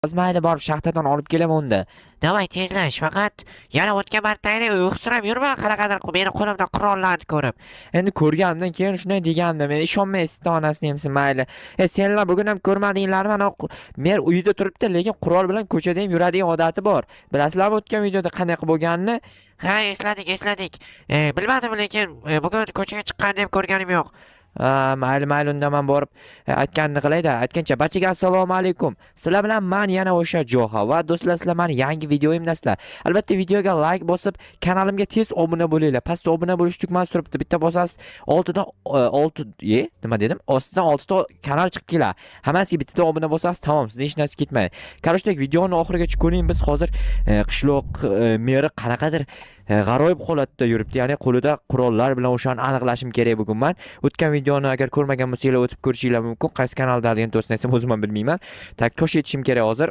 Hozir, mayli, borib shaxtadan olib kelaman unda. Давай, tezlash, faqat yana o'tgan martagidek uyqusirab yurma, qanaqadir meni qo'limda qurollarni ko'rib. Endi ko'rganimdan keyin shunday degandim. Endi ishonmaysiz, onasini emsin, mayli. E, senlar bugun ham ko'rmadinglarmi? Ana mer uyida turibdi, lekin qurol bilan ko'chada ham yuradigan odati bor. Bilasizlarmi o'tgan videoda qanaqa bo'lganini? Ha, esladik, esladik. Bilmadim, lekin bugun ko'chaga chiqqanini ham ko'rganim yo'q. Ha, mayli, mayli, unda man borib aytganini qilayda. Aytgancha, barchaga assalomu alaykum. Sizlar bilan man yana o'sha Joha va do'stlar, sizlar mani yangi videoyimdasizlar. Albatta videoga like bosib, kanalimga tez obuna bo'linglar. Pastda obuna bo'lish tugmasi turibdi. Bitta bosasiz, oltidan olti, e, nima dedim? Ostidan oltita kanal chiqib keladi. Hammasiga bittada obuna bo'lsangiz, tamom, sizdan hech narsa ketmaydi. Короче, videoni oxirigacha ko'ring. Biz hozir qishloq meri qanaqadir g'aroyib holatda yuribdi. Ya'ni qo'lida qurollar bilan, o'shani aniqlashim kerak bugun man. O'tgan videoni agar ko'rmagan bo'lsanglar, o'tib ko'rishinglar mumkin. Qaysi kanaldaligini to'g'risini aytsam, o'zim ham bilmayman. Так, tosh etishim kerak hozir.